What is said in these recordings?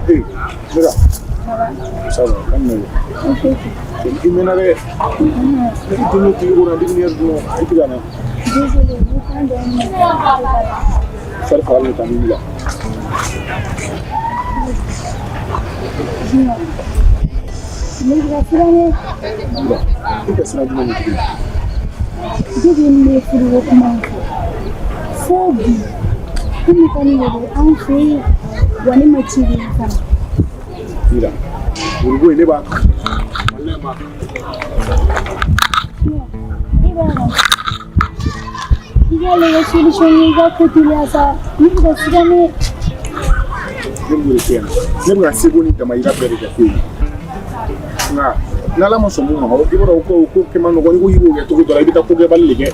Hey, Mira. Ça va, kan ne. I mɛnna dɛ. Ne tun tigi ko na dumuni yɛrɛ dun i tɛ ka na. Désolé, ne kan dɔɔnin. Sari fara ne kan la. Junior. Ne bɛ ka siran dɛ. Mira, i ka siran jumɛn de tuguni? Depuis ne ye furuko kuma in fɔ fo bi, ne ma taa ni woro ye anw fɛ yen, wa ne ma ci de fana. Mira, woro in ne b'a kan. Walahi n b'a kan. Junior, e b'a kan. I k'a lajɛ solution ye i ka ko teliya sa. Ne bɛ ka siran dɛ. Ne b'o de kɛ yan. Ne bɛ ka seko ni damayira bɛɛ de kɛ ko in na. Nka n'Ala ma sɔn mun ma, i b'a dɔn o ko kɛ man nɔgɔn. N'i ko k'i b'o kɛ cogo dɔ la, i bɛ taa kokɛbali de kɛ.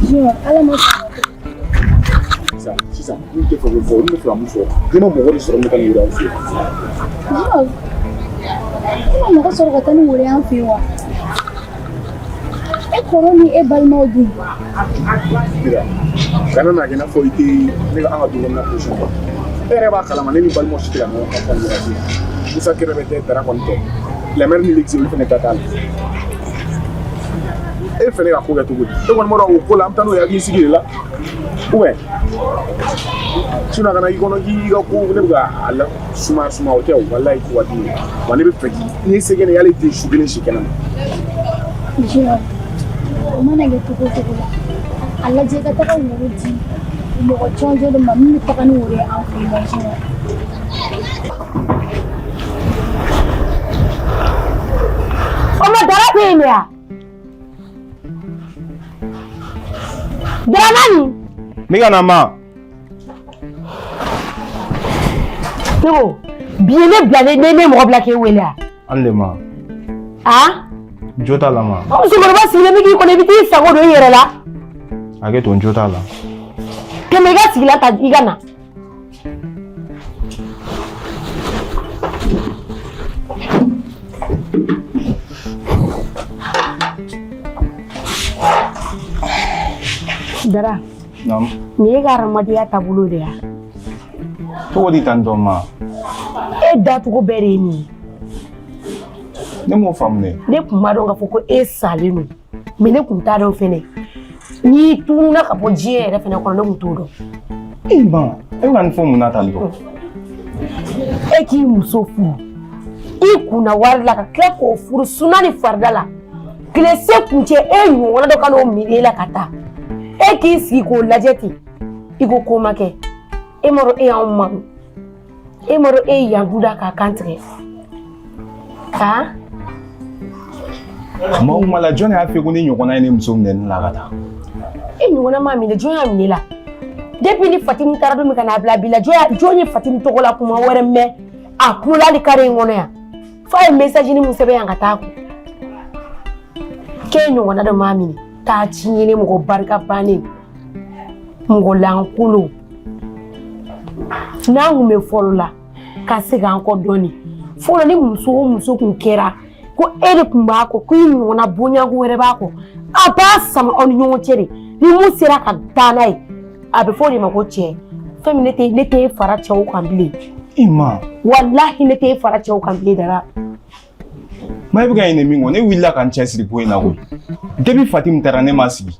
Junior, Ala ma sɔn. Sisan sisan, n tɛ fɛ k'o fɔ, n bɛ fɛ ka mun fɔ, ne ma mɔgɔ de sɔrɔ min bɛ taa ni woro ye aw fɛ yen. Junior, e ma mɔgɔ sɔrɔ ka taa ni woro ye an fɛ yen wa? E kɔrɔ ni e balimaw dun? Mira, kana n'a kɛ i n'a fɔ i tɛ ne ka an ka du kɔnɔna position dɔn. E yɛrɛ b'a kalama, ne ni balimaw si tɛ ka ɲɔgɔn kan fɔ nin wagati in na. Musa Kɛrɛfɛ tɛ, Dara kɔni tɛ. La mère ni l'exi, olu fana ta t'a la. E fɛnɛ ka ko kɛ cogo di? E kɔni b'a dɔn o ko la, an bɛ taa n'o ye hakili sigi de la. Ou bien sinon a kana k'i kɔnɔ k'i ka ko ne bɛ ka a la sumaya sumaya, o tɛ o. Walahi ko ka di ye. Wa ne bɛ fɛ k'i n'i ye se kɛ ne ye, hali i tɛ su kelen si kɛnɛ ma. Junior, o mana kɛ cogo o cogo la, a lajɛ ka taga woro di mɔgɔ jɔnjɔn dɔ ma min bɛ taga ni woro ye an fɛ yen nɔ, Junior. O ma Dara tɛ yen de wa? Daramani. N bɛ ka na ma. Ne ko bi ye ne bila ne mɔgɔ bila k'e wele wa? An de ma. A? Jo t'a la ma. O musokɔrɔba sigilen bɛ k'i kɔnɔ, i bɛ t'i sago don i yɛrɛ la. Hakɛ to, n jo t'a la. Tɛmɛ i ka sigila ta i ka na. Dara. Naamu. Nin ye ka hadamadenya taabolo de ye wa? Cogo di tan tɔ ma? E dacogo bɛɛ de ye nin ye. Ne m'o faamu dɛ. Ne tun b'a dɔn k'a fɔ ko e salen don, mais ne tun t'a dɔn fɛnɛ n'i tununna ka bɔ diɲɛ yɛrɛ fɛnɛ kɔnɔ, ne tun t'o dɔn. E ma, e bɛ ka nin fɔ mun na tan tɔ? E k'i muso furu i kunna wari la, ka tila k'o furu suna ni farida la, tile se kun cɛ, e ɲɔgɔnna dɔ ka n'o minɛ e la ka taa, e k'i sigi k'o lajɛ ten, i ko ko ma kɛ. E m'a dɔn e y'anw malo, e m'a dɔn e ye yan du da k'a kan tigɛ ha. Ma o kuma la, jɔn y'a fɔ ko ne ɲɔgɔnna ye ne muso minɛ ne la ka taa? E ɲɔgɔnna m'a minɛ, jɔn y'a minɛ la? Depuis ni Fatimu taara don min ka n'a bila bi la, jɔn ye Fatimu tɔgɔ la kuma wɛrɛ mɛn a kulo la hali kare in kɔnɔ yan? F'a ye message ni mun sɛbɛn yan ka taa kun k'e ɲɔgɔnna dɔ m'a minɛ k'a ci ɲini, mɔgɔ barika bannen, mɔgɔ lankolon. N'an kun bɛ fɔlɔ la ka segin an kɔ dɔɔni, fɔlɔ ni muso o muso kun kɛra ko e de kun b'a kɔ, ko i ɲɔgɔnna bonyako wɛrɛ b'a kɔ, a b'a sama aw ni ɲɔgɔn cɛ de, ni mun sera ka taa n'a ye, a bɛ fɔ o de ma ko cɛ. Fɛn min ne tɛ fara cɛw kan bilen. I ma. Walahi ne tɛ fara cɛw kan bilen, Dara. Ma, e bɛ ka ɲinɛ min kɔ, ne wulila ka n cɛsiri ko in na koyi. Depuis Fatimu taara, ne ma sigi.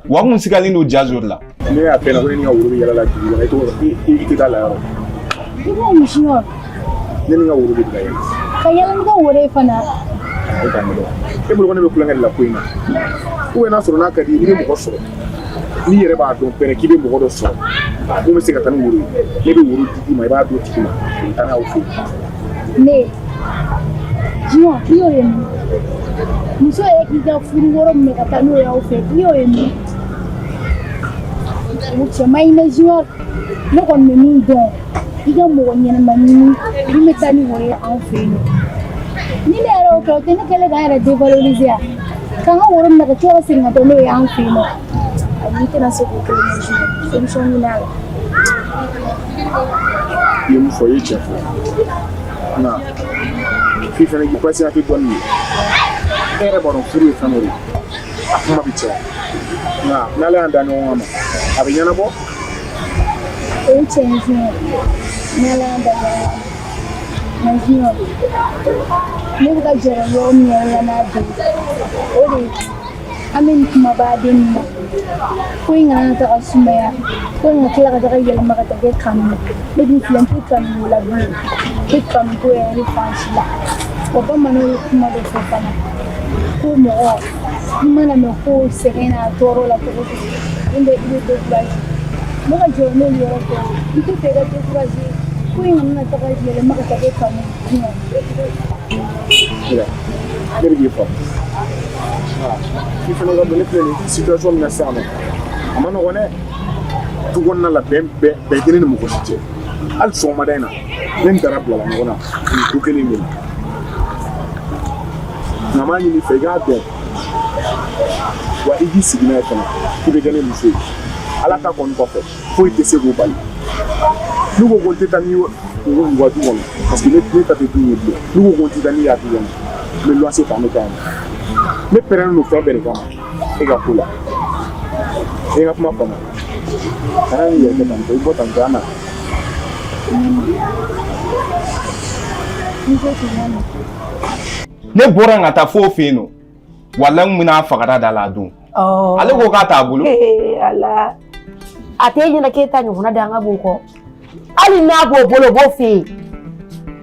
Wa n kun sigalen don Jazo de la. Ne y'a fɛ ko ne ni ka woro bɛ yala la dugu kɔnɔ, i t'o i tɛ taa la yɔrɔ. I b'o misi wa? Ne ni ka woro de bɛ ka yala. Ka yala ni ka woro ye fana. E t'a ɲɛdɔn. E bolo ko ne bɛ tulonkɛ de la ko in na. Ou bien n'a sɔrɔ n'a ka di ye, i bɛ mɔgɔ sɔrɔ. N'i yɛrɛ b'a dɔn pɛrɛ k'i bɛ mɔgɔ dɔ sɔrɔ mun bɛ se ka taa ni woro ye, ne bɛ woro di i ma, i b'a d'o tigi ma, u bɛ taa n'aw fɛ yen. Ne Junior, i y'o ye min? Muso yɛrɛ k'i ka furu woro minɛ ka taa n'o ye aw fɛ, i y'o ye min? O cɛ man ɲi dɛ, Junior. Ne kɔni bɛ min dɔn, i ka mɔgɔ ɲɛnama ɲini min bɛ taa ni woro ye anw fɛ yen nɔ. Ni ne yɛrɛ y'o kɛ, o tɛ ne kɛlen k'an yɛrɛ dévaloriser wa? K'an ka woro minɛ ka tila ka segin ka taa n'o ye an fɛ yen nɔ. Ayi, i tɛna se k'o kelen kɛ, Junior. Solution ɲini a la. I ye mun fɔ, i ye tiɲɛ fɔ. Nka f'i fana k'i patienter dɔɔni de. E yɛrɛ b'a dɔn furu ye fɛn dɔ de ye, a kuma bɛ caya. Nka n'Ala y'an da ɲɔgɔn kama, a bɛ ɲɛnabɔ. O ye tiɲɛ ye Junior, n'Ala y'an da ɲɔgɔn kama. Mais Junior, ne bɛ ka jɔrɔ yɔrɔ min yɛrɛ la n'a bɛɛ ye, o de ye an bɛ nin kumaba den nin na, ko in kana na taga sumaya, ko in ka tila ka taga yɛlɛma ka taa kɛ kanu ye. Ne dun filɛ, n tɛ kanu la bilen, n tɛ kanu ko yɛrɛ de fan si la. Wa bamananw ye kuma dɔ fɔ fana ko mɔgɔ i mana mɛn ko sɛgɛn n'a tɔɔrɔ la cogo o cogo, don dɔ i bɛ décourager. Ne ka jɔrɔ n'olu yɔrɔ bɛɛ ye, n tɛ fɛ i ka décourager, ko in kana na taga yɛlɛma ka taa kɛ kanu ye. Ne bɛ k'i faamu. I fana ka dɔn ne filɛ nin situation min na sisan nɔ, a ma nɔgɔn dɛ. Du kɔnɔna la, bɛn bɛn bɛn tɛ ne ni mɔgɔ si cɛ. Hali sɔgɔmada in na, ne ni Dara bilala ɲɔgɔn na nin du kelen in de la. Nka n b'a ɲini i fɛ, i k'a dɔn wa, i k'i sigi n'a ye fana k'i bɛ kɛ ne muso ye. Ala ta kɔni kɔfɛ, foyi tɛ se k'o bali. N'u ko ko n tɛ taa n'i ye u ka du kɔnɔ, parce que ne ta tɛ du ye bilen. N'u ko ko n tɛ taa n'i y'a du kɔnɔ, n bɛ luwanse ta, an bɛ taa yen. Ne pɛrɛnnen don fɛn bɛɛ de kama e ka ko la. E ka kuma faamu, kana n'i yɛrɛ kɛ tan tɔ, i bɔ tan tɔ, an na. Ne bɔra ka taa f'o fɛ yen nɔ, walahi n bɛna a fagara da la a don. Ale ko k'a t'a bolo. Ala, a t'e ɲɛna k'e ta ɲɔgɔnna danga b'o kɔ. Hali n'a b'o bolo, o b'o fɛ yen,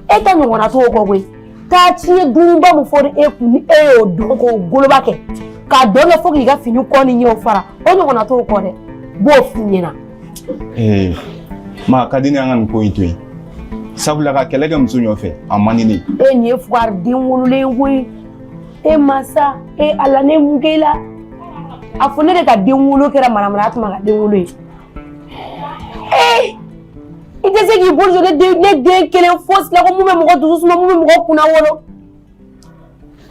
e ta ɲɔgɔnna t'o kɔ koyi. Taa tiɲɛ dunba min fɔra e kun, ni e y'o dɔn k'o goloba kɛ k'a dɔn kɛ fo k'i ka fini kɔ ni ɲɛw fara, o ɲɔgɔnna t'o kɔ dɛ, b'o f'i ɲɛna. Ee, ma a ka di ne an ka nin ko in to yen, sabula ka kɛlɛ kɛ muso nɔfɛ, a man di ne ye. E nin ye fugariden wololen koyi. E masa, e Ala, ne mun k'e la? A fɔ ne de ka den wolo kɛra manamana tuma ka den wolo ye. Ee, i tɛ se k'i bolo jɔ ne den, ne den kelen fosi la ko mun bɛ mɔgɔ dusu suma, mun bɛ mɔgɔ kunna wolo.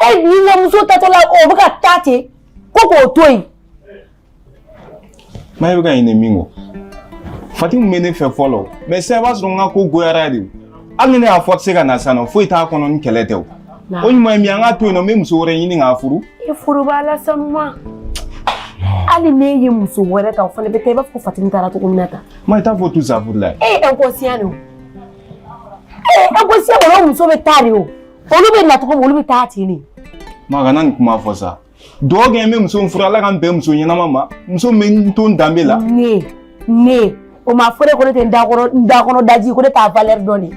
E ni ka muso tatɔ la, o bɛ ka taa ten ko k'o to yen. Ma, e bɛ ka ɲinɛ min kɔ, Fatimu bɛ ne fɛ fɔlɔ, mais sisan i b'a sɔrɔ n ka ko goyara de. Hali ni ne y'a fɔ a tɛ se ka na sisan nɔ, foyi t'a kɔnɔ ni kɛlɛ tɛ. O o ɲuman ye min ye, an k'a to yen nɔ, n bɛ muso wɛrɛ ɲini k'a furu. E furu b'a la sanuma. Hali n'e ye muso wɛrɛ ta, o fana bɛ taa i b'a fɔ ko Fatimu taara cogo min na tan. Ma, i t'a fɔ tout ça furu la. E ye inconscient de o. E inconscient kɔni, o muso bɛ taa de o. Olu bɛ na cogo min, olu bɛ taa ten de. Ma, kana nin kuma fɔ sa. Dugawu kɛ n bɛ muso min furu, Ala ka n bɛn muso ɲɛnama ma, muso min bɛ n to n danbe la. Ne o ma fɔ ne ko ne tɛ n da kɔnɔ, n da kɔnɔ daji ko ne t'a valeur dɔn de.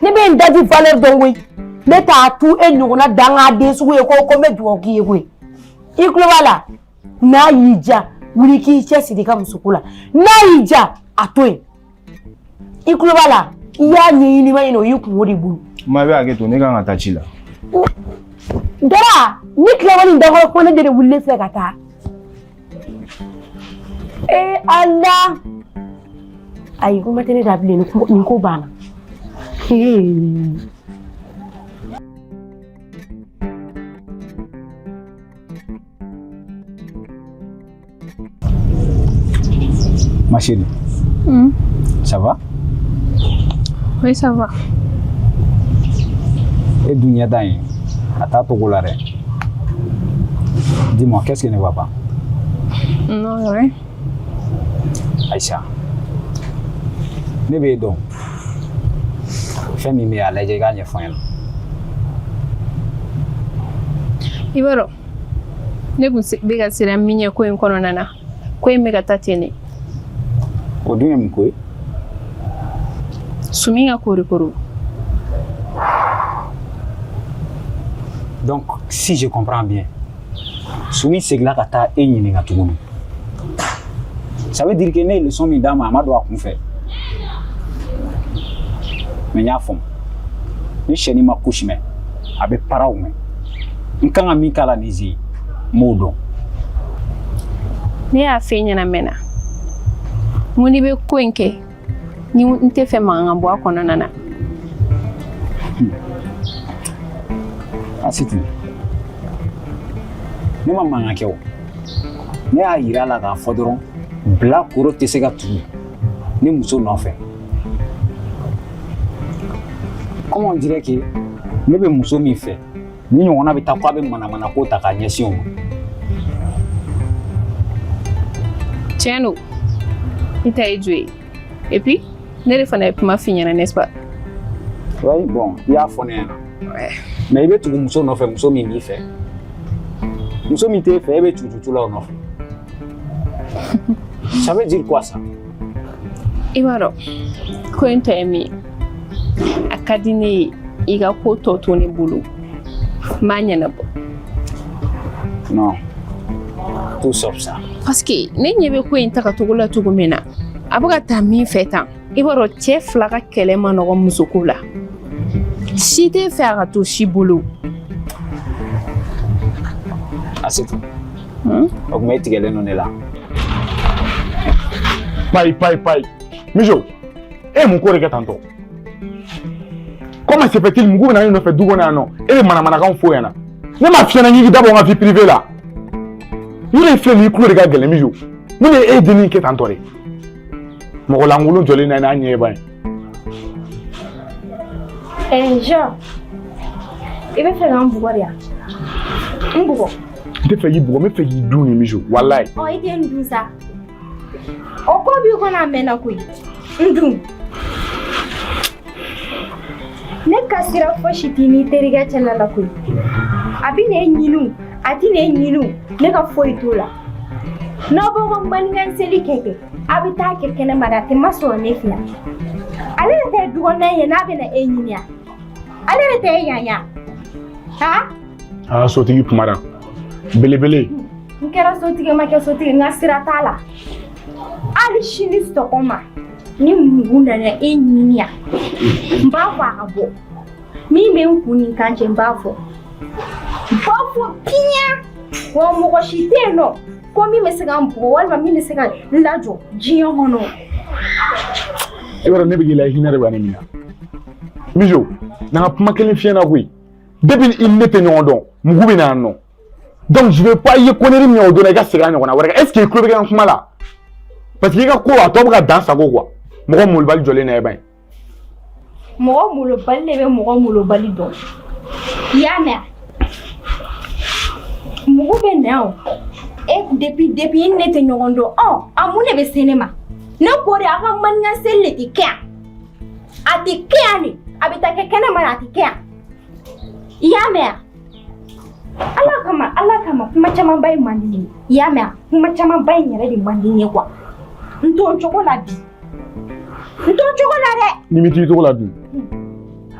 Ne bɛ n daji valeur dɔn koyi. Ne t'a tu e ɲɔgɔnna dangaden sugu ye ko n bɛ dugawu k'i ye koyi. I tulo b'a la, n'a y'i diya, wuli k'i cɛsiri i ka musoko la. N'a y'i diya, a to yen. I tulo b'a la, i y'a ɲɛɲini ma ɲini, o y'i kungo de bolo. Ma, i bɛ hakɛ to, ne kan ka taa ci la. Dara, ni tilala nin dakɔrɔ ko ne de wulilen filɛ ka taa. Ee Ala, ayi, kuma tɛ ne da bilen, nin ko banna. Ee. Ma chérie. Ça va? Oui, ça va. E dun ɲɛ da in, a t'a togo la dɛ. Dis-moi, qu'est-ce qui ne va pas? Non, rien. Aïcha, ne b'e dɔn. Fɛn min bɛ yen, a lajɛ i k'a ɲɛfɔ n ɲɛna. I b'a dɔn, ne kun bɛ ka siran min ɲɛ ko in kɔnɔna na, ko in bɛ ka taa ten de. O dun ye mun ko ye? Sumi ka korikoro. Donc, si je comprends bien, Sumi seginna ka taa e ɲininka tuguni. Ça veut dire que ne ye leçon min d'a ma, a ma don a kun fɛ. Mais n y'a faamu. Ni sɛni ma kusi mɛn, a bɛ paraw mɛn. N kan ka min k'a la nin zen, n b'o dɔn. Ne y'a f'e ɲɛna mɛnna. N ko n'i bɛ ko in kɛ, ni n tɛ fɛ mankan ka bɔ a kɔnɔna na. Asitu, ne ma mankan kɛ o. Ne y'a yira a la k'a fɔ dɔrɔn, bilakoro tɛ se ka tugu ni muso nɔfɛ. Comme on dirait que ne bɛ muso min fɛ, ni ɲɔgɔnna bɛ taa k'a bɛ manamana ko ta k'a ɲɛsin o ma. Tiɲɛ don, i ta ye jo ye. Et puis ne de fana ye kuma f'i ɲɛna, n'est-ce pas? Oui, bon, i y'a fɔ ne ɲɛna. Mais i bɛ tugu muso nɔfɛ, muso min b'i fɛ. Muso min t'e fɛ, e bɛ cucucu la o nɔfɛ. Ça veut dire quoi, ça? I b'a dɔn, ko in tɔ ye min ye, a ka di ne ye i ka ko tɔ to ne bolo, n b'a ɲɛnabɔ. Non. Tout sauf ça. Parce que ne ɲɛ bɛ ko in tagacogo la cogo min na, a bɛ ka taa min fɛ tan, i b'a dɔn, cɛ fila ka kɛlɛ ma nɔgɔn musoko la. Si tɛ fɛ a ka to si bolo. Asetu. O tuma e tigɛlen don ne la. Payi payi payi, Mijo, e ye mun ko de kɛ tantɔ? Comment se fait-il, mugu bɛ na ne nɔfɛ du kɔnɔ yan nɔ, e bɛ manamanakanw fɔ yan na? Ne m'a f'i ɲɛna k'i da bɔ n ka vie privée la. Yɔrɔ in filɛ nin ye, i tulo de ka gɛlɛn. Mijo, mun de ye e dennin kɛ tantɔ de? Mɔgɔ lankolon jɔlen na n'a ɲɛ ban ye. Eh, Jean, i bɛ fɛ ka n bugɔ de yan? N bugɔ. N tɛ fɛ k'i bugɔ, n bɛ fɛ k'i dun de, Mijo, walayi. Ɔ, i tɛ n dun sa. O ko b'i kɔnɔ a mɛnna koyi. N dun. Ne ka sira fosi t'i n'i terikɛ cɛla la koyi. A bɛ n'e ɲini o, a tɛ n'e ɲini o, ne ka foyi t'o la. N'aw b'aw ka maninka seli kɛ kɛ, a bɛ taa kɛ kɛnɛma de, a tɛ masɔrɔ ne fɛ yan. Ale de ta ye dukɔnɔna ye n'a bɛna e ɲini yan. Ale de ta ye yan yan. Ha? Aa, sotigi kumara belebele. N kɛra sotigi, ma kɛ sotigi, n ka sira t'a la. Hali sini sɔgɔma, ni mugu nana e ɲini yan, n b'a fɔ a ka bɔ. Min bɛ n kun ni n kan cɛ, n b'a fɔ. N b'a fɔ piɲa. Wa mɔgɔ si tɛ yen nɔ ko min bɛ se ka n bugɔ walima min bɛ se ka n lajɔ diɲɛ kɔnɔ. I b'a dɔn, ne bɛ k'i la hinɛ de b'a ne minɛ. Mijo, na ka kuma kelen fiyɛ na koyi. Depuis i ni ne tɛ ɲɔgɔn dɔn, mugu bɛ na yan nɔ. Donc je veux pas i ye connerie min kɛ o don na, i ka segin a ɲɔgɔnna wɛrɛ kan. Est ce que i tulo bɛ kɛ n ka kuma la? Parce que i ka ko a tɔ bɛ ka dan sago quoi. Mɔgɔ molobali jɔlen na e ba ye. Mɔgɔ molobali de bɛ mɔgɔ molobali dɔn. I y'a mɛn wa? Mugu bɛ na o. E depuis i ni ne tɛ ɲɔgɔn dɔn, ɔ a mun de bɛ se ne ma? Ne ko de, a ka maninka seli de tɛ kɛ yan. A tɛ kɛ yan de. A bɛ taa kɛ kɛnɛma de, a tɛ kɛ yan. I y'a mɛn wa? Ala kama, Ala kama, kuma camanba in man di ne ye. I y'a mɛn wa? Kuma camanba in yɛrɛ de man di n ye quoi. N to n cogo la bi. N to n cogo la dɛ. Ni mi t'i tɔgɔ la dun.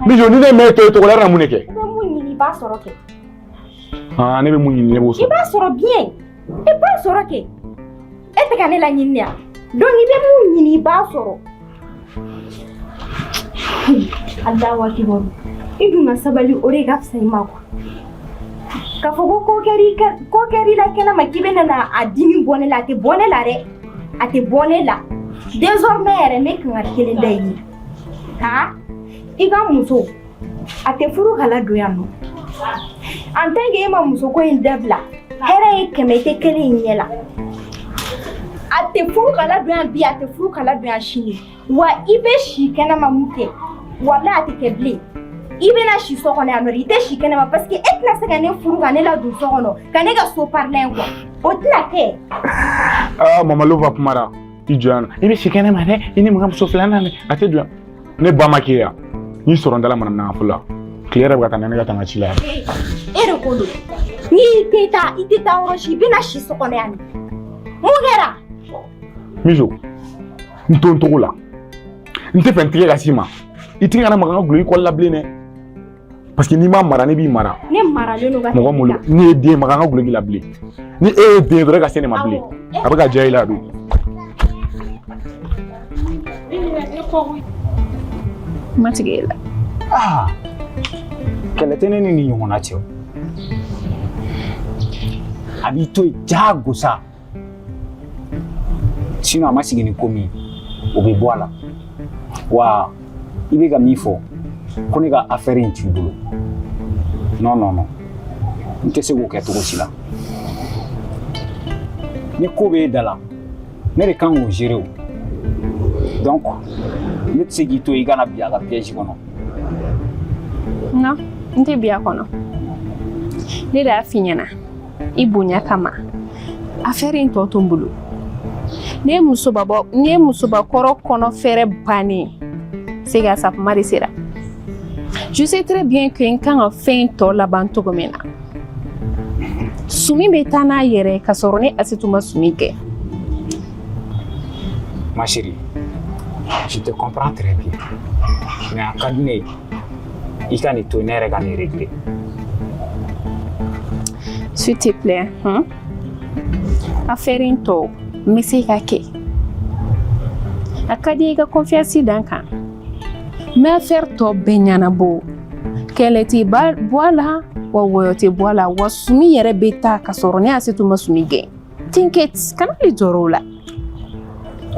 Mijo, ni ne m'e to e tɔgɔ la, e bɛna mun de kɛ? I bɛ mun ɲini, i b'a sɔrɔ kɛ. Ah, ne bɛ mun ɲini, ne b'o I sɔrɔ. b'a sɔrɔ bien. I b'a sɔrɔ kɛ. E tɛ ka ne laɲini de yan. Donc i bɛ mun ɲini, i b'a sɔrɔ. Alahu akibaru. I dun ka sabali, o de ka fisa i ma quoi. K'a fɔ ko ko kɛr'i la kɛnɛma k'i bɛna na a dimi bɔ ne la, a tɛ bɔ ne la dɛ. A tɛ bɔ ne la. Désormais yɛrɛ, ne kan ka kelen da i ye. Ha? I ka muso, a tɛ furu ka ladon yan nɔ. En tant que e ma muso ko in dabila, hɛrɛ ye 100, i tɛ kelen in ɲɛ la. A tɛ furu ka ladon yan bi, a tɛ furu ka ladon yan sini. Wa i bɛ si kɛnɛma mun kɛ, walahi a tɛ kɛ bilen. I bɛna si so kɔnɔ yan nɔ, i tɛ si kɛnɛma, parce que e tɛna se ka ne furu ka ne ladon so kɔnɔ, ka ne ka so parilan ye quoi. O tɛna kɛ. Ah, Mama Lova kumara. I jɔ yan nɔ. I bɛ si kɛnɛ ma dɛ, i ni mun ka muso filanan dɛ, a tɛ don yan. Ne ba ma k'e yan. N'i sɔrɔ n dala manamana fo la. Tile yɛrɛ bɛ ka taa ne ka taa n ka ci la yan. E de ko don. N'i tɛ taa, i tɛ taa yɔrɔ si, i bɛna si so kɔnɔ yan. Mun kɛra? Mijo, n to n togo la. N tɛ fɛ n tigɛ ka s'i ma. I tɛgɛ kana maga n ka guloki kɔli la bilen dɛ. Parce que n'i ma mara, ne b'i mara. Ne maralen don ka Mɔgɔ tɛmɛ malo, i kan. ne ye den maga n ka guloki la bilen. Ni e ye den ye dɔrɔn, e ka se ne ma bilen. A bɛ ka diya i la don. Ma tigɛ e la. Ah! Kɛlɛ tɛ ne ni nin ɲɔgɔnna cɛ o. A b'i to yen diyagosa. Sinon a ma sigi ni ko min ye, o bɛ bɔ a la. Wa i bɛ ka min fɔ, ko ne ka affaire in t'i bolo. Non, non, non. N tɛ se k'o kɛ cogo si la. Ni ko b'e da la, ne de kan k'o gérer o. Donc ne tɛ se k'i to yen i kana bin a ka piège kɔnɔ. Non, n tɛ bin a kɔnɔ. Ne de y'a f'i ɲɛna i bonya kama, affaire in tɔ to n bolo. Ni ye musoba bɔ ni ye musobakɔrɔ kɔnɔ fɛrɛ bannen c'est que a sa kuma de sera. Je sais très bien que n kan ka fɛn tɔ laban cogo min na. Sumi bɛ taa n'a yɛrɛ ka sɔrɔ ne Asetu ma sumi kɛ. Ma chérie, je te comprends très bien. Mais a ka di ne ye i ka nin to ne yɛrɛ ka nin régler. S'il te plaît, hein? Affaire in tɔ n bɛ se ka kɛ. A ka di i ka confiance da n kan. N bɛ affaire tɔ bɛɛ ɲɛnabɔ. Kɛlɛ tɛ bɔ a la, wa wɔyɔ tɛ bɔ a la, wa sumi yɛrɛ bɛ taa ka sɔrɔ ne Asetu ma sumi gɛn. T'inquiète, kana hali jɔrɔ o la.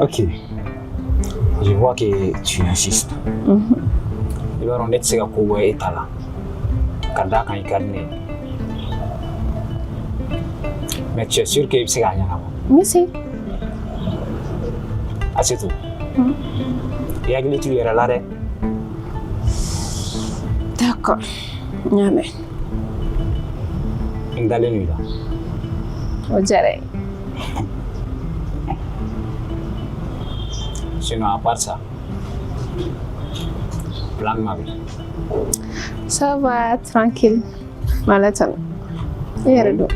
Ok. Je vois que tu insistes. I b'a dɔn ne tɛ se ka ko bɔ e ta la. Ka d'a kan i ka di ne ye. Mais tu es sûr que i bɛ se k'a ɲɛnabɔ? N bɛ se. Asetu. I hakili t'u yɛrɛ la dɛ. D'accord. N y'a mɛn. N dalen don i la. O diyara n ye. Sinon, à part ça, plan ma bɛ. Ça va, tranquille. Ala tanu. E yɛrɛ dun?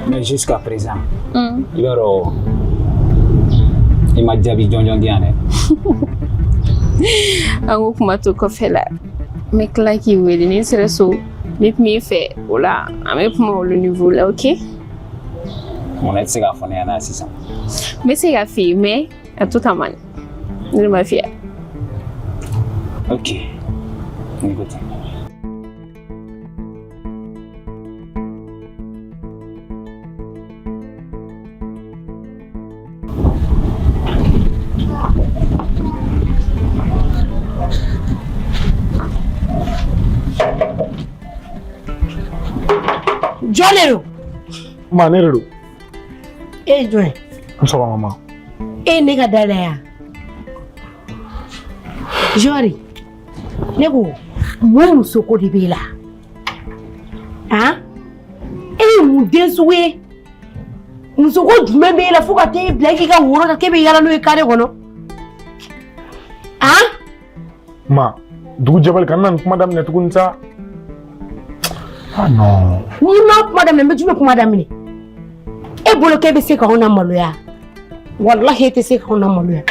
Mais jusqu'à présent, i b'a dɔn i ma jaabi jɔnjɔn di yan dɛ. An ko kuma to kɔfɛ la. N bɛ tila k'i wele ni n sera so. N bɛ kuma i fɛ o la an bɛ kuma olu niveau la, ok? Mun na i tɛ se k'a fɔ ne ɲɛna sisan? N bɛ se k'a f'i ye mais a to tan mani. Ne de ma f'i ye. Ok. N'i ko ten. Jɔn de don? Ma, ne de don. E ye jɔn ye? N sɔgɔma ma. E ye ne ka da la yan. Jɔri, ne ko mun musoko de b'e la? Han? E ye mun den sugu ye? Musoko jumɛn b'e la fo ka t'e bila k'i ka woro ta k'e bɛ yaala n'o ye kare kɔnɔ? Han? Ma, dugu jɛbali kana na nin kuma daminɛ tuguni sa. Ah non. N'i ma kuma daminɛ, n bɛ jumɛn kuma daminɛ? E bolo k'e bɛ se k'anw lamaloya? Walahi e tɛ se k'anw lamaloya.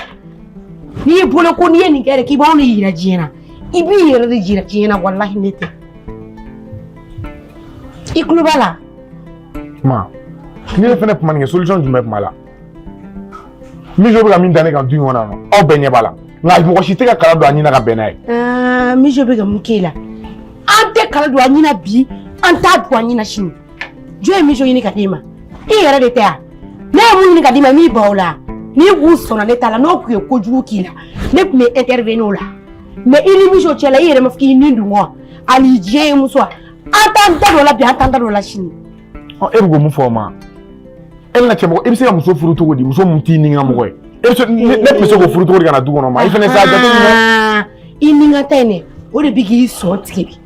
N'i y'i bolo ko n'i ye nin kɛ de k'i b'anw de yira diɲɛ na, i b'i yɛrɛ de yira diɲɛ na, walahi ne tɛ. I tulo b'a la? Ma, ni ne fɛnɛ tun ma nin kɛ, solution jumɛn tun b'a la? Mijo bɛ ka min da ne kan du in kɔnɔ yan nɔ, aw bɛɛ ɲɛ b'a la. Nka mɔgɔ si tɛ ka kala don a ɲin na ka bɛn n'a ye. Aa, Mijo bɛ ka mun k'e la? An tɛ kala don a ɲin na bi, an t'a don a ɲin na sini. Jɔn ye Mijo ɲini ka d'e ma? E yɛrɛ de tɛ yan. Ne ye mun ɲini ka d'i ma, min ban o la? N'i kun sɔnna ne ta la, n'o kun ye kojugu k'i la, ne tun bɛ intervenir o la. Mais i ni Mijo cɛ la, i yɛrɛ ma fɔ k'i ni dun kɔ. Hali diɲɛ ye muso, an t'an da don o la bi, an t'an da don o la sini. Ɔ, e bɛ k'o mun fɔ o ma? E bɛna cɛmɔgɔ, i bɛ se ka muso furu cogo di? Muso mun t'i ni ka mɔgɔ ye? E bɛ se, ne tun bɛ se k'o furu cogo di ka na du kɔnɔ ma? I fana sa jateminɛ. I ni ka ta in dɛ, o de bɛ k'i sɔn tigɛ bi.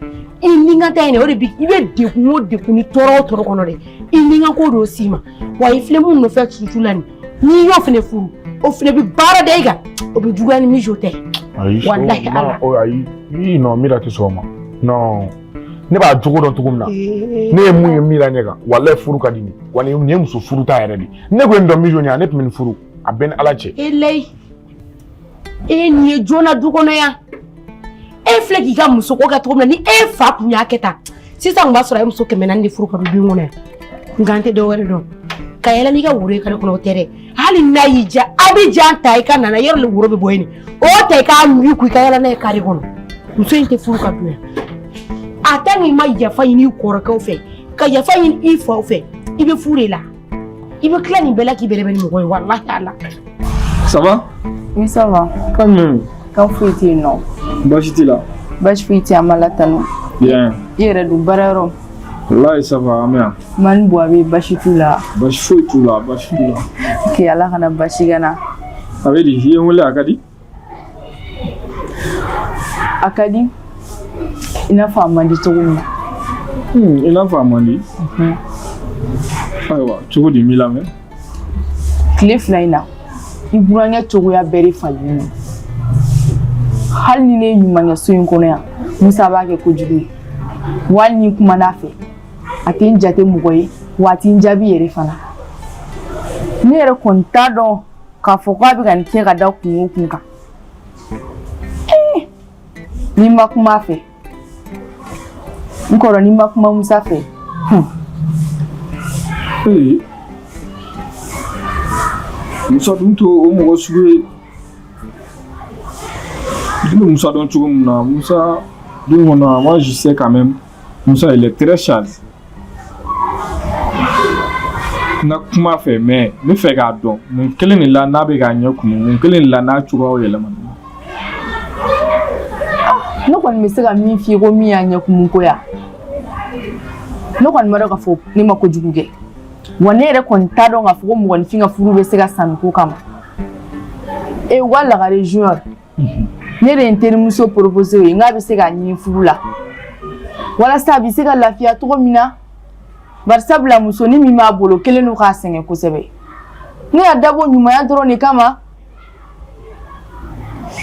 I ni ka ta in dɛ, o de bɛ i bɛ degun o degun ni tɔɔrɔ o tɔɔrɔ kɔnɔ dɛ. I ni ka ko dɔ s'i ma. Wa i filɛ mun nɔfɛ tutu la nin, n'i y'o fana furu, o fana bɛ baara da i kan, o bɛ juguya ni Mijo tɛ. Ayi, walahi Ala. Ayi, non, Mira tɛ sɔn o ma. Non, ne b'a jogo dɔn cogo min na, ne ye mun ye Mira ɲɛ kan, walahi furu ka di ne ye. Wa nin ye muso furu ta yɛrɛ de. Ne ko ye nin dɔn Mijo ɲɛ, ne tun bɛ nin furu. A bɛɛ ni Ala cɛ. E layi, e nin ye joona du kɔnɔ yan. E filɛ k'i ka musoko kɛ cogo min na, ni e fa tun y'a kɛ tan, sisan tun b'a sɔrɔ a ye muso 400 de furu ka don du in kɔnɔ yan. Nka an tɛ dɔ wɛrɛ dɔn. Ka yɛlɛ n'i ka woro ye kare kɔnɔ, o tɛ dɛ. Hali n'a y'i diya, Abijan ta i ka nana yɔrɔ le woro bɛ bɔ yen. O ta i k'a min kun i ka yɛlɛ n'a ye kare kɔnɔ. Muso in tɛ furu ka don yan. A tɛ n'i ma yafa ɲini i kɔrɔkɛw fɛ, ka yafa ɲini i faw fɛ, i bɛ furu de la. I bɛ tila nin bɛɛ la k'i bɛrɛbɛn ni mɔgɔ ye, walahi Ala. Ça va? Oui, ça va. Quand même. Kan foyi tɛ yen nɔ. Baasi t'i la? Baasi foyi tɛ yen, an b'Ala tanu. Bien. I yɛrɛ dun baara yɔrɔ? Wallahi ça va, an bɛ yan. Mani Buwa bɛ yen, baasi t'u la? Baasi foyi t'u la, baasi t'u la. Ok, Ala kana baasi k'an na. A bɛ di, i ye n wele a ka di? A ka di, i n'a fɔ a man di cogo min na. I n'a fɔ a man di? Ayiwa, cogo di, n b'i lamɛn. Tile 2 in na, i burankɛ cogoya bɛɛ de falennen don. Hali ni ne ye ɲuman kɛ so in kɔnɔ yan, Musa b'a kɛ kojugu ye. Wa hali ni n kumana a fɛ, a tɛ n jate mɔgɔ ye, wa a tɛ n jaabi yɛrɛ fana. Ne yɛrɛ kɔni t'a dɔn k'a fɔ k'a bɛ ka nin kɛ ka da kun o kun kan. Ee, ni n ma kuma a fɛ, n kɔrɔ ni n ma kuma Musa fɛ. Ee, Musa dun t'o o mɔgɔ sugu ye. Ne bɛ Musa dɔn cogo min na, Musa dun kɔnɔ, moi je sais quand même, Musa il est très sage. N ka kuma a fɛ, mais n bɛ fɛ k'a dɔn mun kelen de la n'a bɛ k'a ɲɛ kumu, mun kelen de la n'a cogoyaw yɛlɛmana. Ne kɔni bɛ se ka min f'i ye ko min y'a ɲɛ kumu ko ya, ne kɔni b'a dɔn k'a fɔ ne ma kojugu kɛ, wa ne yɛrɛ kɔni t'a dɔn k'a fɔ ko mɔgɔninfin ka furu bɛ se ka sa nin ko kama. E wa Lagare Junior, ne de ye n terimuso proposé o ye, n k'a bɛ se k'a ɲini furu la walasa a bɛ se ka lafiya cogo min na, bari sabula musonin min b'a bolo kelen don k'a sɛgɛn kosɛbɛ. Ne y'a dabɔ ɲumanya dɔrɔn de kama,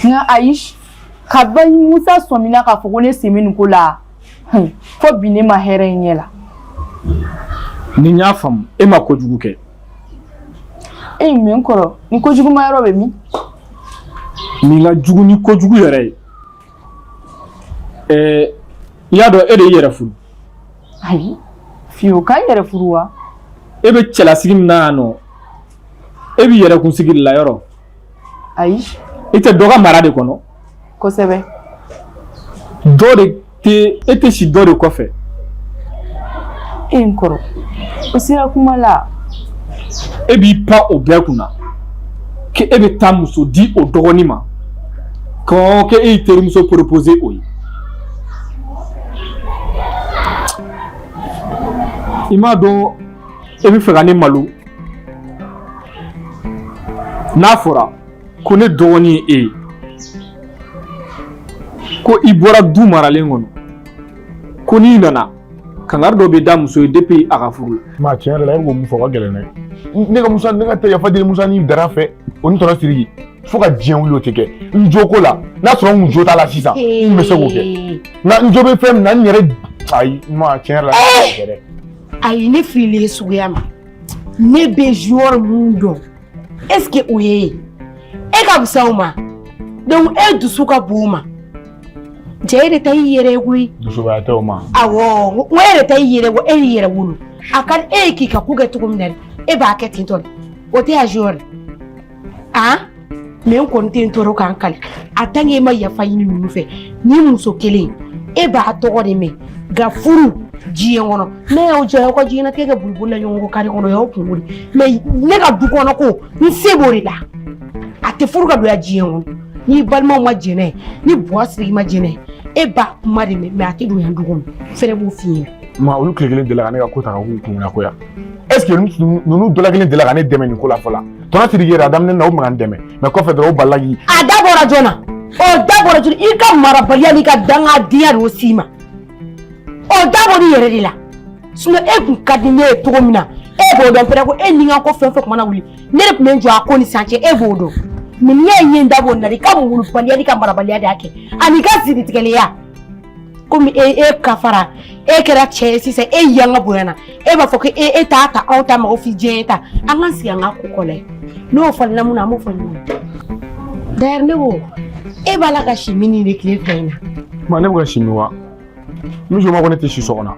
nka ayi, kabi Musa sɔmina k'a fɔ ko ne sen bɛ nin ko la, fo bi ne ma hɛrɛ in ɲɛ la. Ni n y'a faamu, e ma kojugu kɛ. E mais n kɔrɔ, ni kojuguma yɔrɔ bɛ min? Nin ka jugu ni kojugu yɛrɛ ye. Ɛɛ, i y'a dɔn e de y'i yɛrɛ furu. Ayi, fiyewu, k'an yɛrɛ furu wa? E bɛ cɛlasigi min na yan nɔ, e b'i yɛrɛ kunsigi de la yɔrɔ? Ayi. I tɛ dɔ ka mara de kɔnɔ? Kosɛbɛ. Dɔ de tɛ, e tɛ si dɔ de kɔfɛ. E n kɔrɔ, o sera kuma la. E b'i pan o bɛɛ kunna k'e bɛ taa muso di o dɔgɔnin ma, k'e y'i terimuso proposé o ye. I m'a dɔn e bɛ fɛ ka ne malo. N'a fɔra ko ne dɔgɔnin ye e ye, ko i bɔra du maralen kɔnɔ, ko n'i nana kangari dɔ bɛ da muso ye depuis a ka furu la. Maa, tiɲɛ yɛrɛ la, e b'o mun fɔ, o ka gɛlɛn dɛ. Ne ka Musa, ne ka tɛ yafa deli Musa ni Dara fɛ, o ni tɔnɔ Siriki, fo ka diɲɛ wuli o tɛ kɛ. N jo ko la, n'a sɔrɔ n kun jo t'a la sisan, n bɛ se k'o kɛ, nka n jo bɛ fɛn min na, n yɛrɛ, ayi, ma, tiɲɛ yɛrɛ la, ne t'o kɛ dɛ. Ayi, ne fililen suguya ma, ne bɛ joueur mun dɔn, est ce que o ye e ka fisa o ma? Donc e dusu ka bon o ma. Cɛ, e de ta y'i yɛrɛ ye koyi. Dusubaya tɛ o ma. Awɔ, n ko e de ta y'i yɛrɛ ye, e y'i yɛrɛ wolo. A ka di e ye k'i ka ko kɛ cogo min na dɛ, e b'a kɛ ten tɔ de. O tɛ ya joueur ah, mais n kɔni tɛ n tɔɔrɔ k'an kali a tant que e ma yafa ɲini ninnu fɛ. Ni muso kelen, e b'a tɔgɔ de mɛn, nka furu diɲɛ kɔnɔ, ne y'aw jɔ, aw ka diɲɛlatigɛ kɛ boliboli la ɲɔgɔn kɔ kare kɔnɔ, o y'aw kungo de. Mais ne ka du kɔnɔ ko, n se b'o de la. A tɛ furu ka don ya diɲɛ kɔnɔ n'i balimaw ma jɛn n'a ye, ni Buwa Siriki ma jɛn n'a ye, e b'a kuma de mɛn, mais a tɛ don yan du kɔnɔ. Fɛnɛ b'o f'i ɲɛna. Ma, olu tile kelen delila ka ne ka ko ta ka k'u kunna ko ya? Est ce que ninnu dɔ la kelen delila ka ne dɛmɛ nin ko la fɔlɔ? Tɔnɔ Siriki yɛrɛ, a daminɛ na, o tun bɛ ka n dɛmɛ, mais kɔfɛ dɔrɔn o balila k'i. A da bɔra jɔn na? O da bɔra jɔn? I ka marabaliya n'i ka dangadenya de y'o s'i ma. O da bɔra i yɛrɛ de la. Sinon e kun ka di ne ye cogo min na, e b'o dɔn pɛrɛ ko e ni n ka ko fɛn fɛn kun mana wuli, ne de tun bɛ n jɔ a ko ni san cɛ, e b'o dɔn. Mais n'i y'a ye n da b'o na, i ka molobaliya n'i ka marabaliya de y'a kɛ, ani i ka siritigɛlenya. Komi e kafara, e kɛra cɛ ye sisan, e yanga bonyana, e b'a fɔ ko e t'a ta, anw ta mago fi diɲɛ ta. An k'an sigi an ka ko kɔ lajɛ, n'o falenna mun na, an b'o fɔ ɲɔgɔn na. D'ailleurs, ne ko e b'a la ka si min de tile 2 in na? Ma, ne bɛ ka si min wa? Muso ma ko ne tɛ si so kɔnɔ.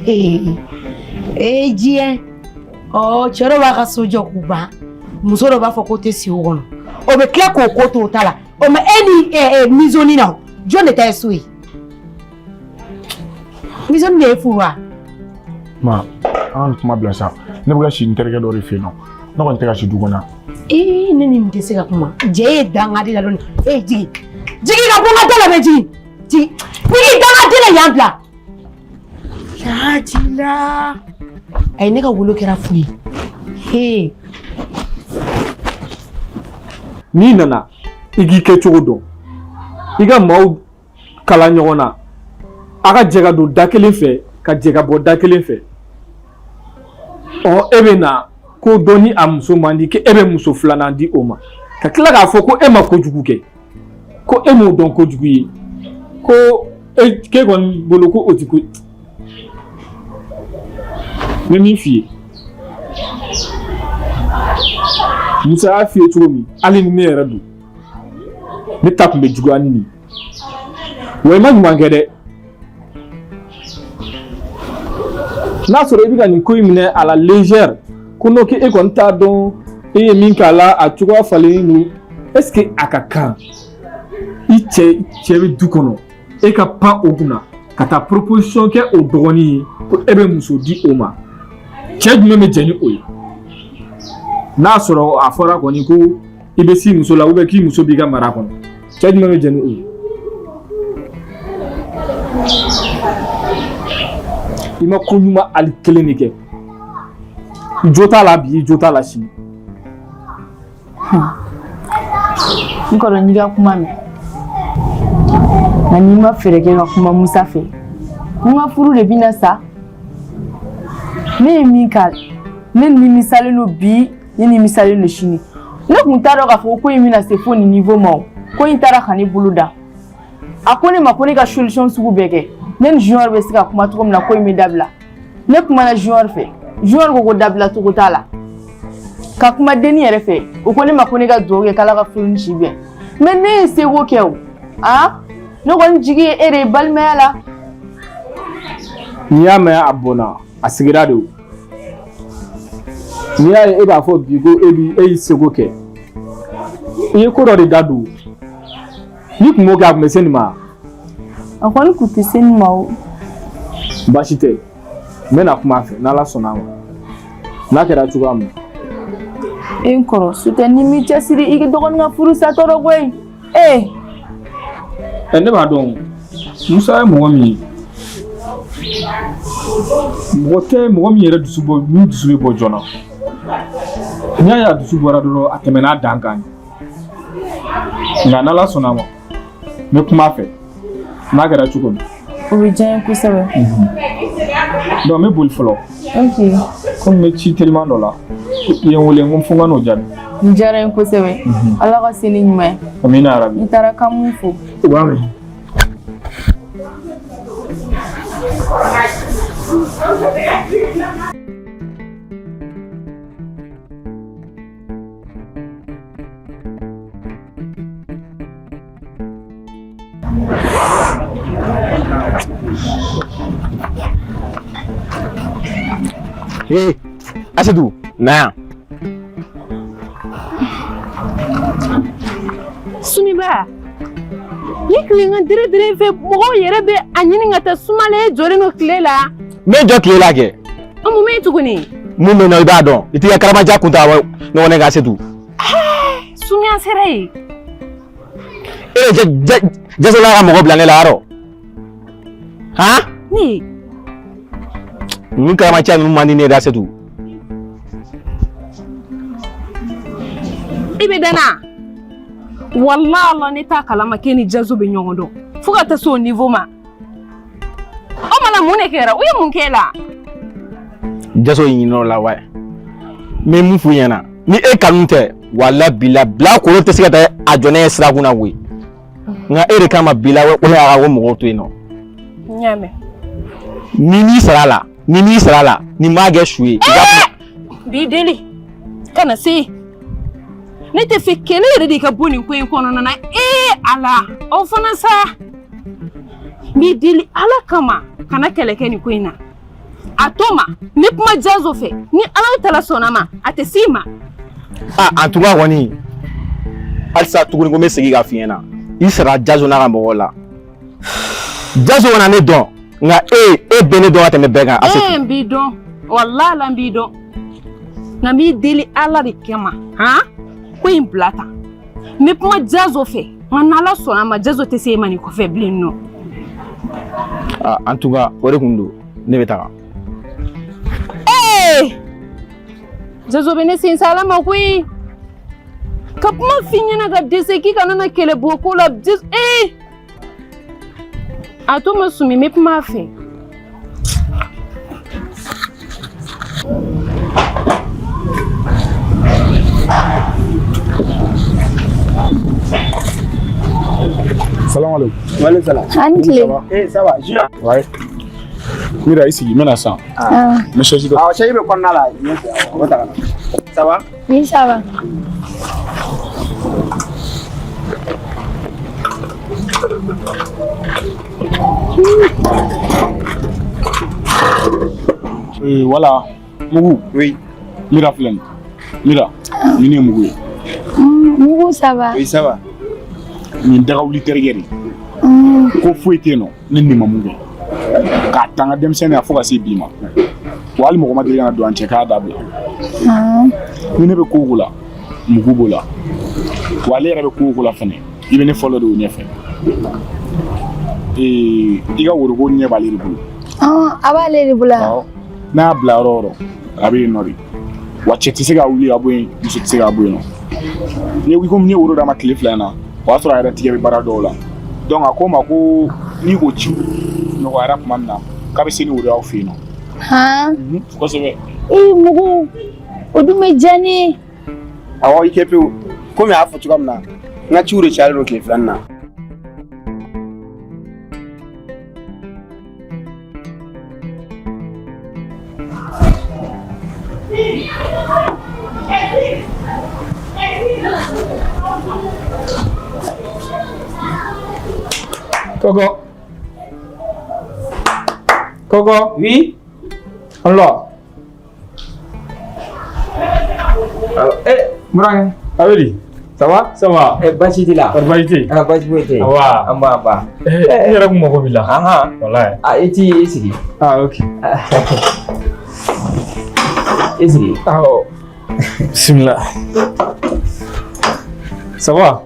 Ee diɲɛ ɔ, cɛ dɔ b'a ka so jɔ k'u ban, muso dɔ b'a fɔ k'o tɛ si o kɔnɔ, o bɛ tila k'o ko to o ta la. O ma e ni maisonni na, jɔn de ta ye so ye? Maisonni de ye furu wa? Ma, an ka nin kuma bila sa. Ne bɛ ka si n terikɛ dɔ de fɛ yen nɔ, ne kɔni tɛ ka si du kɔnɔ. Ee, ne ni nin tɛ se ka kuma. Jɛ ye dangaden la dɔɔni. Ee, jigin, jigin ka bɔ n ka da la bɛ, jigin, jigin, ni k'i dangaden la yan bila. Lajila, ayi, ne ka wolo kɛra fu ye. Hee. N'i nana, i k'i kɛcogo dɔn, i ka maaw kala ɲɔgɔn na, a ka jɛ ka don da kelen fɛ, ka jɛ ka bɔ da kelen fɛ. Ɔ, e bɛ na. Ko dɔ ni a muso man di, k'e bɛ muso filanan di o ma, ka tila k'a fɔ ko e ma kojugu kɛ, ko e m'o dɔn kojugu ye, ko e k'e kɔni bolo ko o ti ko. N bɛ min f'i ye, Musa y'a f'i ye cogo min, hali ni ne yɛrɛ don, ne ta tun bɛ juguya ni nin ye. Wa i ma ɲuman kɛ dɛ. N'a sɔrɔ i bɛ ka nin ko in minɛ à la légère, ko n'o k'e kɔni t'a dɔn e ye min k'a la, a cogoya falen don, est ce que a ka kan i cɛ cɛ bɛ du kɔnɔ, e ka pan o kunna ka taa proposition kɛ o dɔgɔnin ye ko e bɛ muso di o ma? Cɛ jumɛn bɛ jɛn ni o ye? N'a sɔrɔ a fɔra kɔni ko i bɛ s'i muso la ou bien k'i muso b'i ka mara kɔnɔ, cɛ jumɛn bɛ jɛn ni o ye? I ma ko ɲuman hali kelen de kɛ. I jo t'a la bi, i jo t'a la sini. N kɔrɔ, n y'i ka kuma mɛn, nka n'i ma fɛɛrɛ kɛ ka kuma Musa fɛ, n ka furu de bɛna sa. Ne ye min k'a la, ne nimisalen don bi, ne nimisalen don sini. Ne tun t'a dɔn k'a fɔ ko in bɛna se fo nin niveau ma. O ko in taara ka ne bolo da. A ko ne ma ko ne ka solution sugu bɛɛ kɛ, ne ni Junior bɛ se ka kuma cogo min na, ko in bɛ dabila. Ne kumana Junior fɛ, Junior ko ko dabila cogo t'a la. Ka kuma denni yɛrɛ fɛ, o ko ne ma ko ne ka dugawu kɛ k'Ala ka furu ni si bɛn. Mais ne ye seko kɛ o. A ne kɔni jigi ye e de ye balimaya la. N'i y'a mɛn a bɔnna, a sigira de. O n'i y'a ye e b'a fɔ bi ko e bi e y'i seko kɛ, i ye ko dɔ de da don. N'i tun m'o kɛ, a tun bɛ se nin ma? A kɔni tun tɛ se nin ma o. Baasi tɛ, n bɛna kuma a fɛ n'Ala sɔnna a ma, n'a kɛra cogoya min na. E n kɔrɔ, sutɛ ni m'i cɛsiri, i dɔgɔnin ka furu satɔ dɔ koyi ee. Ɛ, ne b'a dɔn Musa ye mɔgɔ min ye, mɔgɔ tɛ mɔgɔ min yɛrɛ dusu bɔ, min dusu bɛ bɔ joona. N'i y'a ye a dusu bɔra dɔrɔn, a tɛmɛna a dan kan. Nka n'Ala sɔnna a ma, n bɛ kuma a fɛ, n'a kɛra cogo min. O bɛ diya n ye kosɛbɛ. Donc n bɛ boli fɔlɔ. Ok. Komi n bɛ ci teliman dɔ la, i ye n wele, n ko fo n ka n'o jaabi. Nin diyara n ye kosɛbɛ. Ala ka se ni ɲuman ye. Amina yarabi. I taara kan mun fo. U b'a mɛn. Hey, Asetu, na yan. Sumiba, ni tilegan dere dere fɛ, mɔgɔw yɛrɛ bɛ a ɲini ka taa sumala, e jɔlen don tile la. N bɛ jɔ tile la kɛ. An mun bɛ yen tuguni? Mun bɛ yen nɔ, i b'a dɔn. I t'i ka karamaja kun ta ɲɔgɔn kan, Asetu. Sumiya sera yen. E de jasola ka mɔgɔ bila ne la yarɔ. Han? Ne. Ninnu karamaja ninnu man di ne ye dɛ, Asetu. I bɛ da n na. Walahi Allah, ne t'a kalama k'e ni Jazo bɛ ɲɔgɔn dɔn fo ka taa se o niveau ma. O mana mun de kɛra? U ye mun k'e la? Jaso y'i ɲin'o la wa? N bɛ mun f'u ɲɛna? Ni e kanu tɛ, wala bila bila kolo tɛ se ka taa a jɔ ne ye sira kunna koyi. Nka e de kama bila o y'a ka ko mɔgɔw to yen nɔ. N y'a mɛn. Ni m'i sara la, ni m'i sara la, ni m'a kɛ su ye. I ka N b'i deli, kana se. Ne tɛ fɛ kɛlɛ yɛrɛ de ka bɔ nin ko in kɔnɔna na. Ee Ala, aw fana sa. N b'i deli Ala kama, kana kɛlɛ kɛ nin ko in na. A to ma, n bɛ kuma Jazo fɛ. Ni Ala tala sɔnna ma, a tɛ s'i ma. Ah, en tout cas kɔni, halisa tuguni ko n bɛ segin k'a f'i ɲɛna, i sara Jazo n'a ka mɔgɔw la. Jazo kana ne dɔn, nka e e bɛ ne dɔn ka tɛmɛ bɛɛ kan, Asetu. Ee, n b'i dɔn, walahi Ala, n b'i dɔn. Nka n b'i deli Ala de kama, han, ko in bila tan. N bɛ kuma Jazo fɛ, nka n'Ala sɔnna ma, Jazo tɛ se e ma nin kɔfɛ bilen nɔ. Ah, en tout cas o de kun don, ne bɛ taga. Ee! Jazo bɛ ne sen sa ma koyi. Ka kuma f'i ɲɛna ka dɛsɛ k'i kana na kɛlɛ bɔ ko la. Ee! A to ma Sumi, n bɛ kuma a fɛ. Salam alaikum. Wale salam. A ni tile. Eh, ça va, Junior. Ouais. Mira, i sigi, n bɛna sisan. Ah. N bɛ chaise dɔ. Awɔ, chaise bɛ kɔnɔna la. Yen fɛ, awɔ, o bɛ ta ka na. Ça va? Oui, ça va. Voilà. Mugu. Oui. Mira filɛ nin. Mira, nin ye Mugu ye. Mugu, ça va? Oui, ça va. Nin dagawuli terikɛ de. Ko foyi tɛ yen nɔ ne ni ma mun kɛ. K'a ta n ka denmisɛnninya fo ka se bi ma. Wa hali mɔgɔ ma deli ka na don an cɛ k'a dabila. Ni ne bɛ ko o ko la, Mugu b'o la. Wa ale yɛrɛ bɛ ko o ko la fɛnɛ, i bɛ ne fɔlɔ de o ɲɛfɛ. I ka woroko ɲɛ b'ale de bolo. A b'ale de bolo. Awɔ. N'a y'a bila yɔrɔ o yɔrɔ, a bɛ yen nɔ de. Wa cɛ tɛ se ka wuli ka bɔ yen, muso tɛ se ka bɔ yen nɔ. Ni komi ne ye woro d'a ma tile 2 in na, o y'a sɔrɔ a yɛrɛ tigɛ bɛ baara dɔw la. Donc a ko n ma ko ni o ci nɔgɔyara tuma min na, k'a bɛ se ni woro y'aw fɛ yen nɔ. Han? Kosɛbɛ. Ee Mugu, o dun bɛ diya ne ye. Awɔ, i kɛ pewu. Komi a y'a fɔ cogoya min na, n ka ciw de cayalen don tile 2 in na. Koko. Koko. Oui. Alors. Alors, eh, Mourang. Ah oui. Ça va? Ça va. Eh, baasi t'i la? Kɔri baasi tɛ yen? Ah, baasi foyi tɛ yen. Awa. An ba, an ba. Eh, n yɛrɛ kun mago b'i la. Ahan. Walayi. Ah, i t'i sigi. Ah, ok. I sigi. Awɔ. Bismillah. Ça va?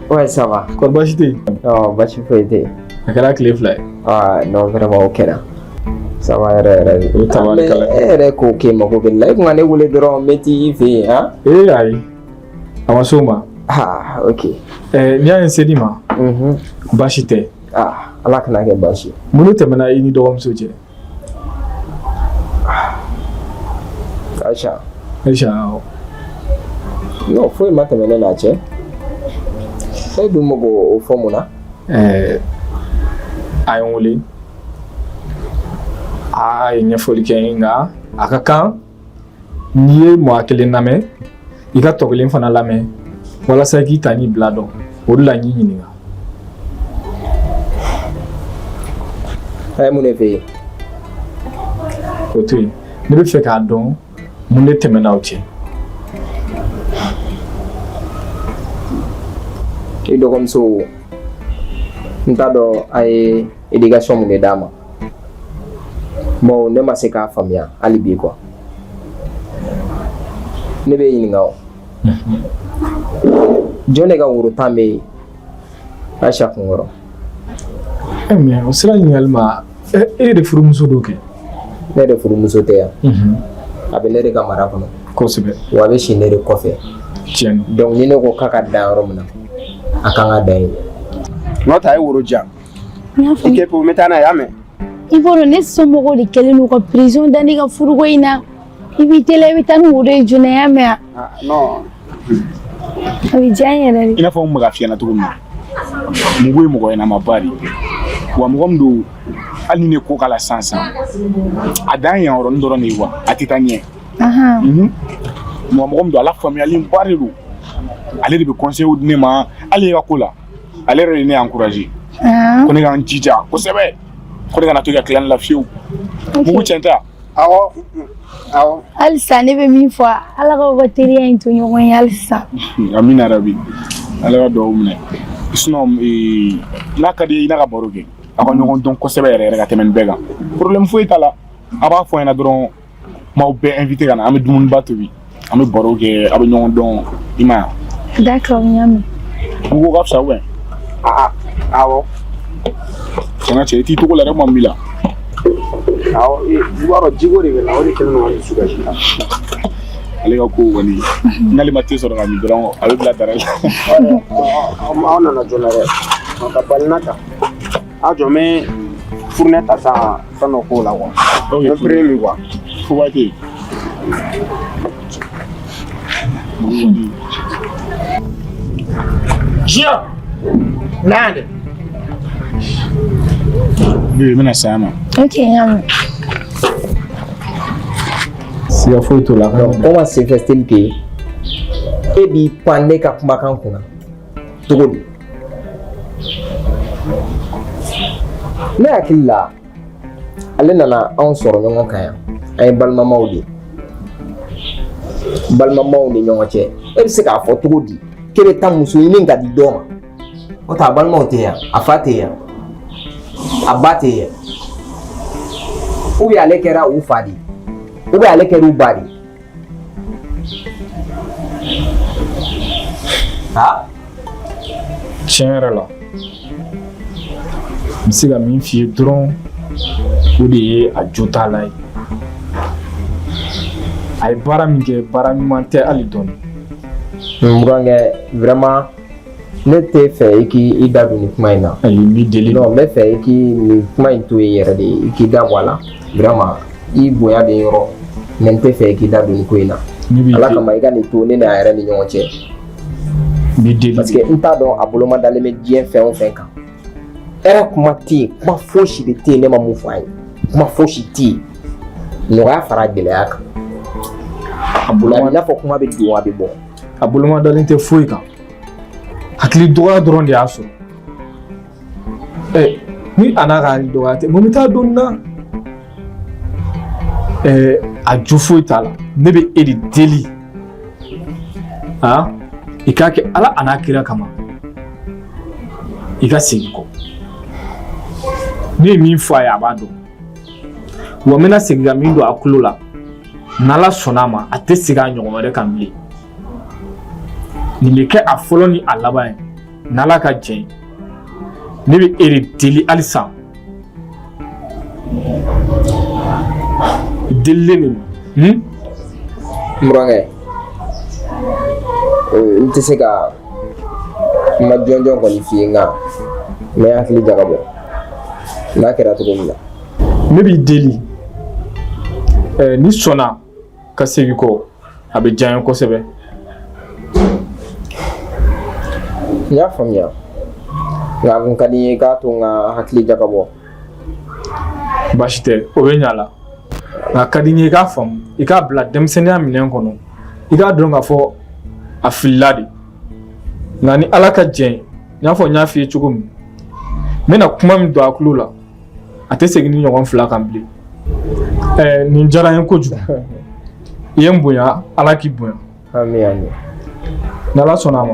Ouais, ça va. Kɔri baasi tɛ yen? Non, baasi foyi tɛ yen. A kɛra tile 2 ye. Ah, non, vraiment o kɛra. Ça va yɛrɛ yɛrɛ de. O tabarikala. Mais e yɛrɛ ko k'e mago bɛ ne la. E kun ka ne wele dɔrɔn n bɛ t'i fɛ yen, han? Ee, ayi. A ma s'o ma. Ah, ok. N'i y'a ye n ser'i ma. Baasi tɛ. Ah, Ala kana kɛ baasi ye. Mun de tɛmɛna i ni dɔgɔmuso cɛ? Aïcha. Aïcha, awɔ. Non, foyi ma tɛmɛ ne n'a cɛ. E dun bɛ k'o fɔ mun na? A ye n wele. A ye ɲɛfɔli kɛ n ye nka a ka kan n'i ye maa kelen lamɛn, i ka tɔ kelen fana lamɛn walasa i k'i ta n'i bila dɔn. O de la n y'i ɲininka. A ye mun de f'e ye? O to yen. Ne bɛ fɛ k'a dɔn mun de tɛmɛna aw cɛ. I dɔgɔmuso, n t'a dɔn a ye éducation mun de d'a ma. Bon, ne ma se k'a faamuya hali bi quoi. Ne b'e ɲininka o. Jɔn de ka woro 10 bɛ yen Aïcha kunkɔrɔ? Mais o sera ɲininkali ma, e de furumuso don kɛ. Ne de furumuso tɛ yan. A bɛ ne de ka mara kɔnɔ. Kosɛbɛ. Wa a bɛ si ne de kɔfɛ. Tiɲɛ don. Donc ni ne ko k'a ka dan yɔrɔ min na, a kan ka dan yen. N'o tɛ a ye woro diyan. I kɛ pewu, n bɛ taa n'a ye, y'a mɛn? I b'a dɔn ne somɔgɔw de kɛlen don ka pression da ne ka furuko in na. I b'i teliya i bɛ taa ni woro ye joona, y'a mɛn wa? Ah, non. A bɛ diya n yɛrɛ de. I n'a fɔ n bɛ k'a f'i ɲɛna cogo min na, Mugu ye mɔgɔ ɲɛnamaba de ye. Wa mɔgɔ min don, hali ni ne ko k'a la sisan sisan, a dan ye yan yɔrɔnin dɔrɔn de ye quoi, a tɛ taa ɲɛ. Mɔgɔ min don, a lafaamuyalenba de don. Ale de bɛ conseil di ne ma hali e ka ko la. Ale yɛrɛ de ne encouragé. Ko ne ka n jija kosɛbɛ. Ko ne kana to ka tila ne la fiyewu. Mugu tiɲɛ tɛ wa? Awɔ. Awɔ. Halisa ne bɛ min fɔ, Ala k'aw ka teriya in to ɲɔgɔn ye halisa. Amina rabi. Ala ka dugawu minɛ. Sinon n'a ka di i ye, i n'a ka baro kɛ. Aw ka ɲɔgɔn dɔn kosɛbɛ yɛrɛ yɛrɛ ka tɛmɛ nin bɛɛ kan. Problème foyi t'a la. A b'a fɔ n ɲɛna dɔrɔn, m'aw bɛɛ invité ka na, an bɛ dumuniba tobi. An bɛ baro kɛ, aw bɛ ɲɔgɔn dɔn, i ma ye? D'accord, n y'a mɛn. Mugu ka fisa ou bien? Ah, awɔ. Tiɲɛ cɛ, i t'i togo la dɛ, kuma min b'i la. Awɔ, i b'a dɔn jiko de bɛ n na, o de kɛlen don ka n dusu kasi. Ale ka ko kɔni, n'ale ma te sɔrɔ ka min dɔrɔn, a bɛ bila dara la. Aw nana joona dɛ, ka balina ta. Aw jɔ, n bɛ fourneau ta sisan, fɛn dɔ k'o la quoi. Ok. N bɛ premier min quoi. Foba tɛ yen. Junior! Na yan dɛ. Bi bɛna saya ma. Ok, n y'a mɛn. Siga foyi t'o la. Donc comment se fait-il que e b'i pan ne ka kumakan kunna cogo di? Ne hakili la ale nana anw sɔrɔ ɲɔgɔn kan yan, an ye balimamaw de ye, balimamaw ni ɲɔgɔn cɛ, e bɛ se k'a fɔ cogo di k'e bɛ taa muso ɲini ka di dɔ ma? O tɛ a balimaw tɛ yan, a fa tɛ yan, a ba tɛ yan, ou bien ale kɛra u fa de ye, ou bien ale kɛra u ba de ye. Ha? Tiɲɛ yɛrɛ la, n bɛ se ka min f'i ye dɔrɔn, o de ye a jo t'a la ye. A ye baara min kɛ, baara ɲuman tɛ hali dɔɔni. N burankɛ, vraiment ne tɛ fɛ i k'i da don nin kuma in na. Ayi, n b'i deli. Non, n bɛ fɛ i k'i nin kuma in to yen yɛrɛ de, i k'i da bɔ a la. Vraiment i bonya bɛ n yɔrɔ, mais n tɛ fɛ i k'i da don nin ko in na. Ala kama i ka nin to ne n'a yɛrɛ ni ɲɔgɔn cɛ. N b'i deli. Parce que n t'a dɔn a boloma dalen bɛ diɲɛ fɛn o fɛn kan. Hɛrɛ kuma tɛ yen, kuma fosi de tɛ yen ne ma mun fɔ a ye. Kuma fosi tɛ yen. Nɔgɔya fara gɛlɛya kan. A boloma A b'i n'a fɔ kuma bɛ don a bɛ bɔ. A boloma dalen tɛ foyi kan. Hakili dɔgɔya dɔrɔn de y'a sɔrɔ. Ɛ, ni a n'a ka hakili dɔgɔya tɛ, mun bɛ taa don nin na? Ɛ, a jo foyi t'a la. Ne bɛ e de deli. Han? I k'a kɛ Ala a n'a kira kama. I ka segin kɔ. Ne ye min fɔ a ye, a b'a dɔn. Wa n bɛna segin ka min don a tulo la, n'Ala sɔnna a ma, a tɛ segin a ɲɔgɔn wɛrɛ kan bilen. Nin bɛ kɛ a fɔlɔ ni a laban ye, n'Ala ka jɛn ye. Ne bɛ e de deli halisa. Delilen de don. N burankɛ, n tɛ se ka kuma jɔnjɔn kɔni f'i ye, nka n bɛ hakili jagabɔ n'a kɛra cogo min na. Ne b'i deli, n'i sɔnna ka segin kɔ, a bɛ diya n ye kosɛbɛ. N y'a faamuya, nka a kun ka di n ye i k'a to n ka hakili jagabɔ. Baasi tɛ, o bɛ ɲa la, nka a ka di n ye i k'a faamu, i k'a bila denmisɛnninya minɛn kɔnɔ, i k'a dɔn k'a fɔ a filila de. Nka ni Ala ka jɛn ye, i n'a fɔ n y'a f'i ye cogo min, n bɛna kuma min don a tulo la, a tɛ segin ni ɲɔgɔn fila kan bilen. Ɛɛ, nin diyara n ye kojugu. I ye n bonya, Ala k'i bonya. Ami ami. N'Ala sɔnna a ma,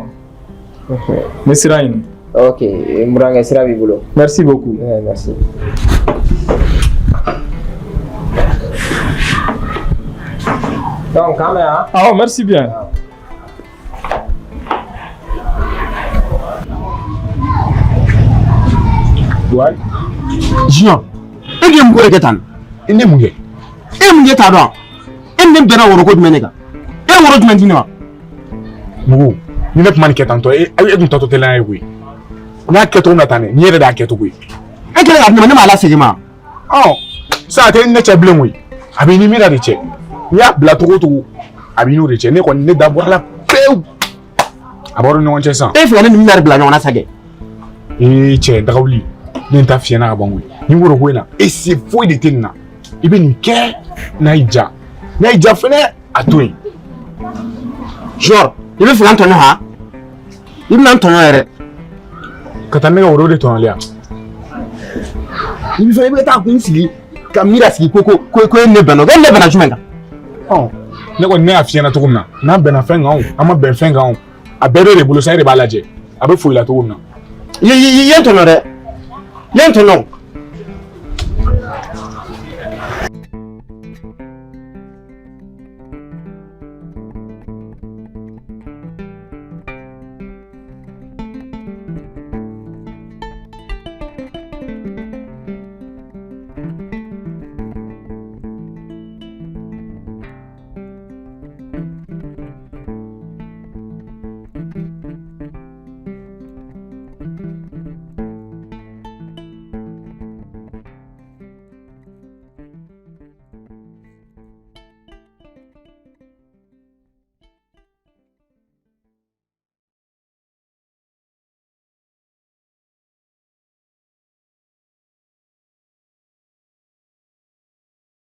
n bɛ sira ɲini. Ok, n burankɛ, sira b'i bolo. Merci beaucoup. Ouais, merci. Donc, k'an bɛn han? Awɔ, merci bien. Ouais. Junior, e de ye mun ko de kɛ tan? Ne mun kɛ? E ye mun kɛ t'a dɔn? E ni ne bɛnna woro ko jumɛn de kan? E ye woro jumɛn di ne ma? Mugu, ni ne tun ma nin kɛ tantɔ, e tun tatɔ tɛ n'a ye koyi. N y'a kɛ cogo min na tan dɛ, nin yɛrɛ de y'a kɛcogo ye. E kɛlen k'a di ne ma, ne m'a lasegin ma. Ɔ, sisan a tɛ ne cɛ bilen koyi. A b'i ni Mira de cɛ. N'i y'a bila cogo o cogo, a b'i n'o de cɛ. Ne kɔni, ne da bɔra a la pewu. A b'aw ni ɲɔgɔn cɛ sisan. E fɛ ka ne ni Mira de bila ɲɔgɔn na sa kɛ. Ee cɛ, dagawuli, ne ta fiyɛna ka ban koyi. Nin woro ko in na, e se foyi de tɛ nin na. I bɛ nin kɛ n'a y'i diya. N'a y'i diya fɛnɛ, a to yen. Junior, i bɛ fɛ ka n tɔɲɔ han? I bɛna n tɔɲɔ yɛrɛ. Ka taa ne ka woro de tɔɲɔli yan. I bɛ fɛ i bɛ taa kun sigi ka Mira sigi ko e ne bɛnna, e ne bɛnna jumɛn kan? Ɔ, ne kɔni, ne y'a f'i ɲɛna cogo min na, n'an bɛnna fɛn kan o, an ma bɛn fɛn kan o, a bɛɛ b'e de bolo sa, e de b'a lajɛ a bɛ fo i la cogo min na. I ye n tɔɲɔ dɛ, i ye n tɔɲɔ.